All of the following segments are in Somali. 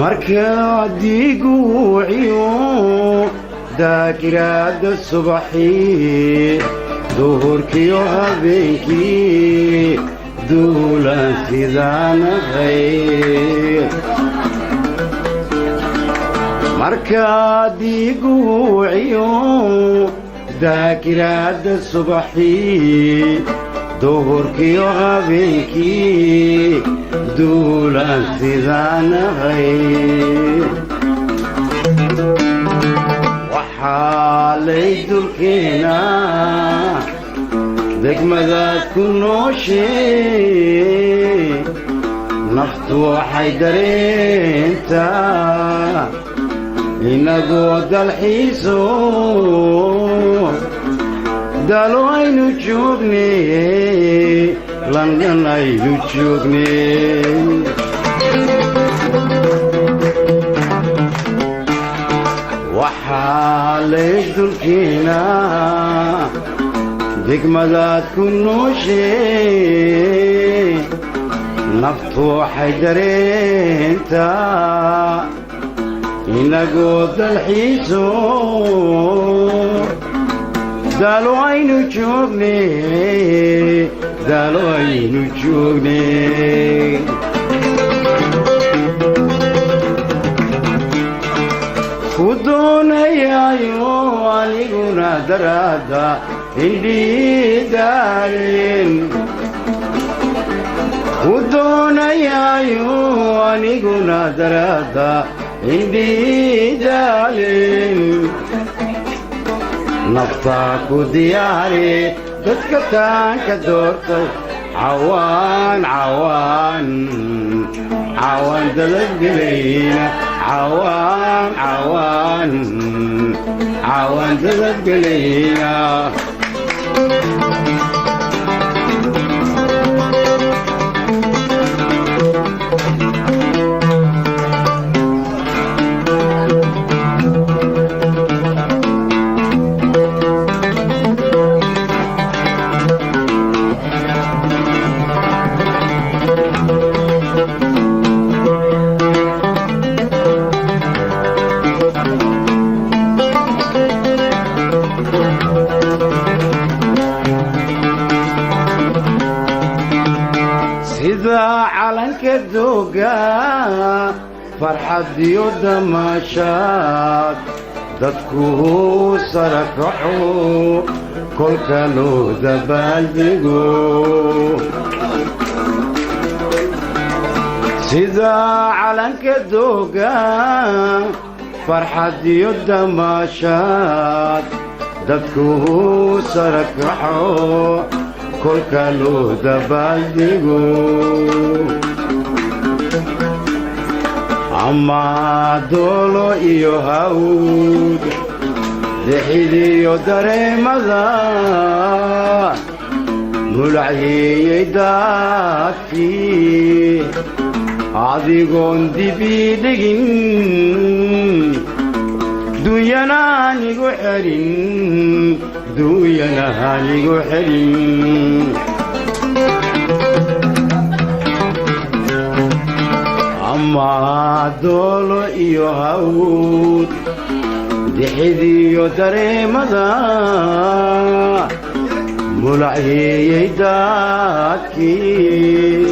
Marka diiguuciyo daakiraadda subaxii, duhurkiyo habeenkii, duulan sidaanahay. Marka diiguuciyo daakiraadda subaxii, duhurkiyo habeenkii, duulan sidaanahay. Waxaa lay dulkeenaa degmadaad ku nooshee, naftu waxay dareentaa inagoo dalxiiso dalo aynu joogne, London aynu joogne. Waxaa lay dulkeenaa degmadaad ku nooshee, naftu waxay dareentaa inagoo dalxiiso dalo aynu joogne, dalo aynu joogne. Ku doonayaayo aniguna daraadda indhiidaalin, ku doonayaayo aniguna daraadda indhiidaalin. Naftaa ku diyaari dadka taanka doortay, cawaan cawaan cawaan dadabgelayna, cawaan cawaan cawaan dadabgelayna. Sida calanka dooga farxadiyo damaashaad, dadku sara kaco kolka loo dabaaldego. Sida calanka dooga farxadiyo damaashaad, dadku sara kaco kolka loo dabaaldego. Ama doolo iyo hawd dixidiyo dareemada mulacyeeyey daadkii, adigoon dibi dhigin, dunyana anigu xelin, dunyana anigu xelin. Ama doolo iyo hawd dixidiyo dareemada mulacyeeyey daadkii,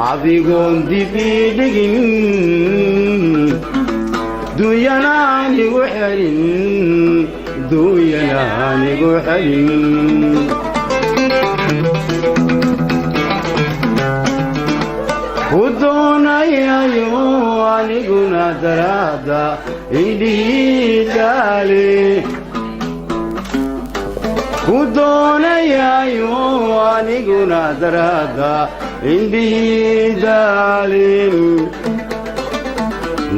adigoon dibi dhigin, dunyana anigu xelin, dunyana anigu xelin. Ku doonayayo aniguna daraadda indhihiidaale, ku doonayayo aniguna daraadda indhihiidaalin.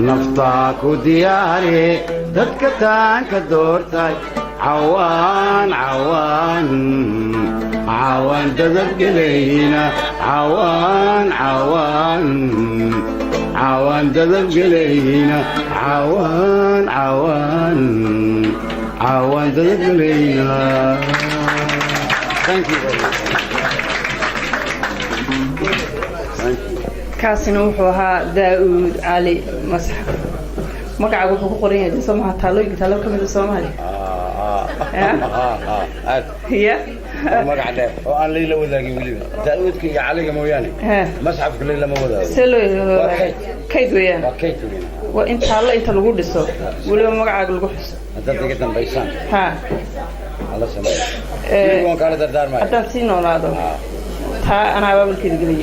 Naftaa ku diyaari dadka taanka doortay, cawaan cawaan cawaan dadabgelayna, cawaan cawaan cawaan dadabgelayna, cawaan cawaan cawaan dadabgelayna. Thank you very much. Thank you. Kaasina wuxuu ahaa Daa'uud Cali Masxaf. Magacaaga wuxuu ku qoran yahay de soo maha taalooyinka, taalo ka mid a Soomaaliya? Aad. Ya. Magac dheer oo aan layla wadaagin weliba, Daa'uudka iyo Caliga mooyaane. Masxafka laylama wadaago. See loo Waa kayd. Kayd weeyaan. Waa kayd weyn. Waa in taallo inta lagu dhiso, weliba magacaaga lagu xuso. Haddaad iga dambaysaan, hala sameeyo. Weliba waan kaala dardaarmaya. Haddaan sii noolaado, taa anaa abaabulkeeda gelaya,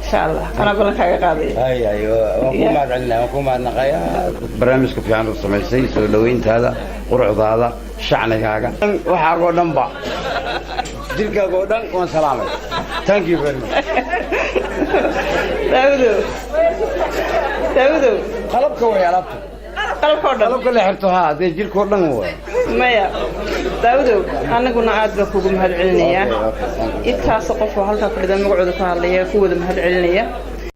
insha Allah. Anaa ballankaaga qaadaya. Hay hay, waan ku mahad celinaya, waan ku mahadnaqayaa barnaamijka fiican oo samaysay, soo dhaweyntaada, quruxdaada, shacnigaaga, waxaagoo dhan ba, jirkaaga oo dhan waan salaamay. Thank you very much. Daawudow, Daawudow. Qalabka way alaabta. Qalabka oo dhan. Qalabka la xirto, haa dee, jirkoo dhan way. Maya, Daawudow, anaguna aad baan kugu mahad celinayaa. Okay, thank you. Intaas qof oo halkaa fadhida magacooda ku hadlaya, ku wada mahad celinaya.